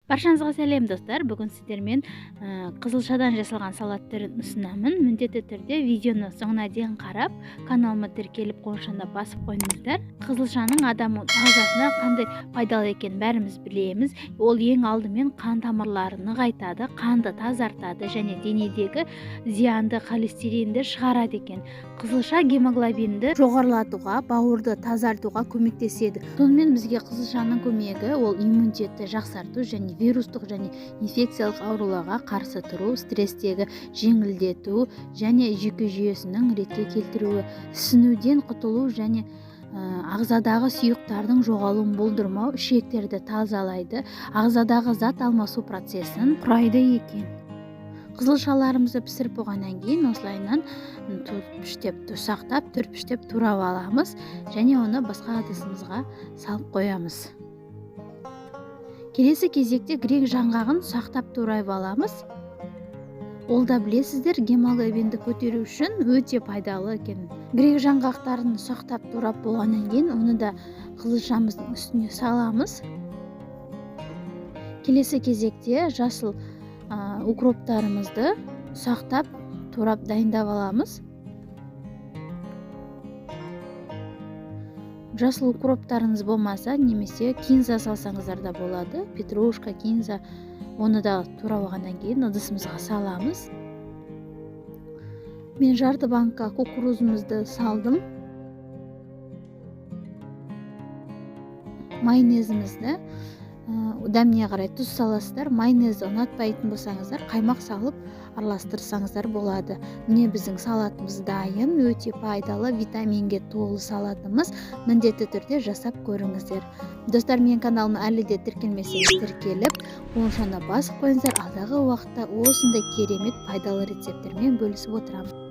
Баршаңызға сәлем, достар! Бүгін сіздермен қызылшадан жасалған салат түрін ұсынамын. Міндетті түрде видеоны соңына дейін қарап, каналыма тіркеліп, қоңырауны басып қойыңыздар. Қызылшаның адам ағзасына қандай пайдалы екенін бәріміз білеміз. Ол ең алдымен қан тамырларын нығайтады, қанды тазартады және денедегі зиянды холестеринді шығарады екен. Қызылша гемоглобинді жоғарылатуға, бауырды тазартуға көмектеседі. Сонымен бізге қызылшаның көмегі ол иммунитетті жақсарту және вирустық және инфекциялық ауруларға қарсы тұру, стресстегі жеңілдету және жүйке жүйесінің ретке келтіруі, ісінуден құтылу және ағзадағы сұйықтардың жоғалуын болдырмау, ішектерді тазалайды, ағзадағы зат алмасу процесін құрайды екен. Қызылшаларымызды пісіріп болғаннан кейін осылайынан төртпіштеп ұсақтап, төртпіштеп турап аламыз және оны басқа ыдысымызға салып қоямыз. Келесі кезекте грек жаңғағын ұсақтап турап аламыз. Ол да, білесіздер, гемоглобинді көтеру үшін өте пайдалы екен. Грек жаңғақтарын ұсақтап турап болғаннан кейін оны да қызылшамыздың үстіне саламыз. Келесі кезекте жасыл укроптарымызды ұсақтап турап дайындап аламыз. Жасыл укроптарыңыз болмаса, немесе кинза салсаңыздар да болады. Петрушка, кинза, оны да турап алғаннан кейін ыдысымызға саламыз. Мен жарты банка кукурузымызды салдым. Майонезімізді дәміне қарай тұз саласыздар. Майонезді ұнатпайтын болсаңыздар, қаймақ салып араластырсаңыздар болады. Міне, біздің салатымыз дайын, өте пайдалы, витаминге толы салатымыз. Міндетті түрде жасап көріңіздер. Достар, менің каналыма әлі де тіркелмесеңіз, тіркеліп, қоңырауны басып қойыңыздар. Алдағы уақытта осындай керемет пайдалы рецепттермен бөлісіп отырамын.